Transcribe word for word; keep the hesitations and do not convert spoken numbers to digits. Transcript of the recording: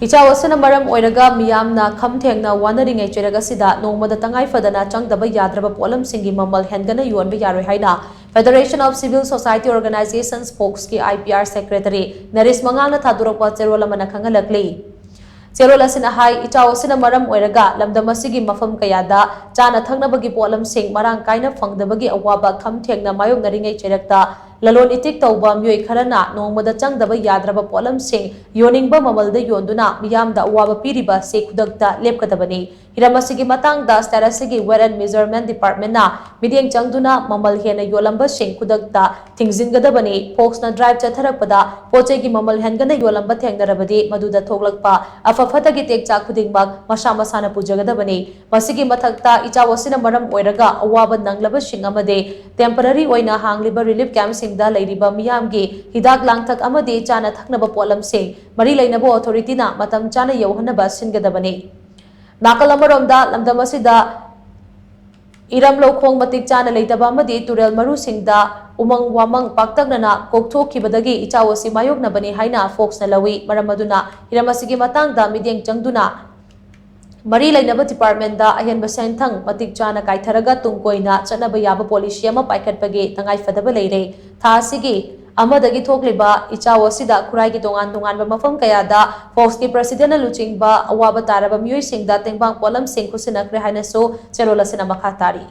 ꯏꯆꯥꯎ ꯑꯁꯤꯅ ꯃꯔꯝ ꯑꯣꯏꯔꯒ ꯃꯤꯌꯥꯝꯅ ꯈꯝ ꯊꯦꯡꯅ ꯋꯥꯅꯔꯤꯉꯩ ꯆꯩꯔꯛ ꯑꯁꯤꯗ ꯅꯣꯡꯃꯗ ꯇꯉꯥꯏ ꯐꯗꯅ ꯆꯪꯗꯕ ꯌꯥꯗ꯭ꯔꯕ ꯄꯣꯠꯂꯝꯁꯤꯡꯒꯤ ꯃꯃꯜ ꯍꯦꯟꯒꯠꯅ ꯌꯣꯟꯕ ꯌꯥꯔꯣꯏ ꯍꯥꯏꯅ Federation of Civil Society Organizations, ꯐꯣꯛꯁꯀꯤ I P R secretary ꯅꯔꯦꯁ ꯃꯉꯥꯜꯅ ꯊꯥꯗꯣꯔꯛꯄ ꯆꯦꯔꯣꯜ ꯑꯃꯅ ꯈꯪꯍꯜꯂꯛꯂꯤ꯫ ꯆꯦꯔꯣꯜ ꯑꯁꯤꯅ ꯍꯥꯏ, ꯏꯆꯥꯎ ꯑꯁꯤꯅ ꯃꯔꯝ ꯑꯣꯏꯔꯒ ꯂꯝꯗꯝ ꯑꯁꯤꯒꯤ ꯃꯐꯝ ꯀꯌꯥꯗ ꯆꯥꯅ ꯊꯛꯅꯕꯒꯤ ꯄꯣꯠꯂꯝꯁꯤꯡ ꯃꯔꯥꯡ ꯀꯥꯏꯅ ꯐꯪꯗꯕꯒꯤ ꯑꯋꯥꯕ ꯈꯝ ꯊꯦꯡꯅ ꯃꯥꯌꯣꯛꯅꯔꯤꯉꯩ ꯆꯩꯔꯛꯇ ꯂꯂꯣꯟ ꯏꯇꯤꯛ ꯇꯧꯕ ꯃꯤꯑꯣꯏ ꯈꯔꯅ ꯅꯣꯡꯃꯗ ꯆꯪꯗꯕ ꯌꯥꯗ꯭ꯔꯕ ꯄꯣꯠꯂꯝꯁꯤꯡ ꯌꯣꯟꯅꯤꯡꯕ ꯃꯃꯜꯗ ꯌꯣꯟꯗꯨꯅ ꯃꯤꯌꯥꯝꯗ ꯑꯋꯥꯕ ꯄꯤꯔꯤꯕ ꯑꯁꯤ ꯈꯨꯗꯛꯇ ꯂꯦꯞꯀꯗꯕꯅꯤ꯫ ꯍꯤꯔꯝ ꯑꯁꯤꯒꯤ ꯃꯇꯥꯡꯗ state ꯑꯁꯤꯒꯤ Weight and Measurement Departmentꯅ ꯃꯤꯠꯌꯦꯡ ꯆꯪꯗꯨꯅ ꯃꯃꯜ ꯍꯦꯟꯅ ꯌꯣꯜꯂꯝꯕꯁꯤꯡ ꯈꯨꯗꯛꯇ ꯊꯤꯡꯖꯤꯟꯒꯗꯕꯅꯤ꯫ ꯐꯣꯛꯁꯅ drive ꯆꯠꯊꯔꯛꯄꯗ ꯄꯣꯠ ꯆꯩꯒꯤ ꯃꯃꯜ ꯍꯦꯟꯒꯠꯅ ꯌꯣꯜꯂꯝꯕ ꯊꯦꯡꯅꯔꯕꯗꯤ ꯃꯗꯨꯗ ꯊꯣꯛꯂꯛꯄ ꯑꯐ ꯐꯠꯇꯒꯤ ꯇꯦꯛꯆꯥꯛ ꯈꯨꯗꯤꯡꯃꯛ ꯃꯁꯥ ꯃꯁꯥꯅ ꯄꯨꯖꯒꯗꯕꯅꯤ꯫ ꯃꯁꯤꯒꯤ ꯃꯊꯛꯇ ꯏꯆꯥꯎ ꯑꯁꯤꯅ ꯃꯔꯝ ꯑꯣꯏꯔꯒ ꯑꯋꯥꯕ ꯅꯪꯂꯕꯁꯤꯡ ꯑꯃꯗꯤ temporary ꯑꯣꯏꯅ ꯍꯥꯡꯂꯤꯕ relief campꯁꯤꯡꯗ ꯂꯩꯔꯤꯕ ꯃꯤꯌꯥꯝꯒꯤ ꯍꯤꯗꯥꯛ ꯂꯥꯡꯊꯛ ꯑꯃꯗꯤ ꯆꯥꯅ ꯊꯛꯅꯕ ꯄꯣꯠꯂꯝꯁꯤꯡ ꯃꯔꯤ ꯂꯩꯅꯕ authorityꯅ ꯃꯇꯝ ꯆꯥꯅ ꯌꯧꯍꯟꯅꯕ ꯁꯤꯟꯒꯗꯕꯅꯤ꯫ ꯅꯥꯀꯜ ꯑꯃꯔꯣꯝꯗ ꯂꯝꯗꯝ ꯑꯁꯤꯗ ꯏꯔꯝ ꯂꯧꯈꯣꯡ ꯃꯇꯤꯛ ꯆꯥꯅ ꯂꯩꯇꯕ ꯑꯃꯗꯤ ꯇꯨꯔꯦꯜ ꯃꯔꯨꯁꯤꯡꯗ ꯎꯃꯪ ꯋꯥꯃꯪ ꯄꯥꯛꯇꯛꯅꯅ ꯀꯣꯛꯊꯣꯛꯈꯤꯕꯗꯒꯤ ꯏꯆꯥꯎ ꯑꯁꯤ ꯃꯥꯌꯣꯛꯅꯕꯅꯤ ꯍꯥꯏꯅ ꯐꯣꯛꯁꯅ ꯂꯧꯏ꯫ ꯃꯔꯝ ꯑꯗꯨꯅ ꯍꯤꯔꯝ ꯑꯁꯤꯒꯤ ꯃꯇꯥꯡꯗ ꯃꯤꯠꯌꯦꯡ ꯆꯪꯗꯨꯅ ꯃꯔꯤ ꯂꯩꯅꯕ departmentꯗ ꯑꯍꯦꯟꯕ ꯁꯦꯟꯊꯪ ꯃꯇꯤꯛ ꯆꯥꯅ ꯀꯥꯏꯊꯔꯒ ꯇꯨꯡ ꯀꯣꯏꯅ ꯆꯠꯅꯕ ꯌꯥꯕ policy ꯑꯃ ꯄꯥꯏꯈꯠꯄꯒꯤ ꯇꯉꯥꯏ ꯐꯗꯕ ꯂꯩꯔꯦ꯫ ꯊꯥ ꯑꯁꯤꯒꯤ ꯑꯃꯗꯒꯤ ꯊꯣꯛꯂꯤꯕ ꯏꯆꯥꯎ ꯑꯁꯤꯗ ꯈꯨꯔꯥꯏꯒꯤ ꯇꯣꯉꯥꯟ ꯇꯣꯉꯥꯟꯕ ꯃꯐꯝ ꯀꯌꯥꯗ ꯐꯣꯛꯁꯀꯤ presidentꯅ ꯂꯨꯆꯤꯡꯕ ꯑꯋꯥꯕ ꯇꯥꯔꯕ ꯃꯤꯑꯣꯏꯁꯤꯡꯗ ꯇꯦꯡꯕꯥꯡ ꯄꯣꯠꯂꯝꯁꯤꯡ ꯈꯨꯠꯁꯤꯟꯅꯈ꯭ꯔꯦ ꯍꯥꯏꯅꯁꯨ ꯆꯦꯔꯣꯜ ꯑꯁꯤꯅ ꯃꯈꯥ ꯇꯥꯔꯤ꯫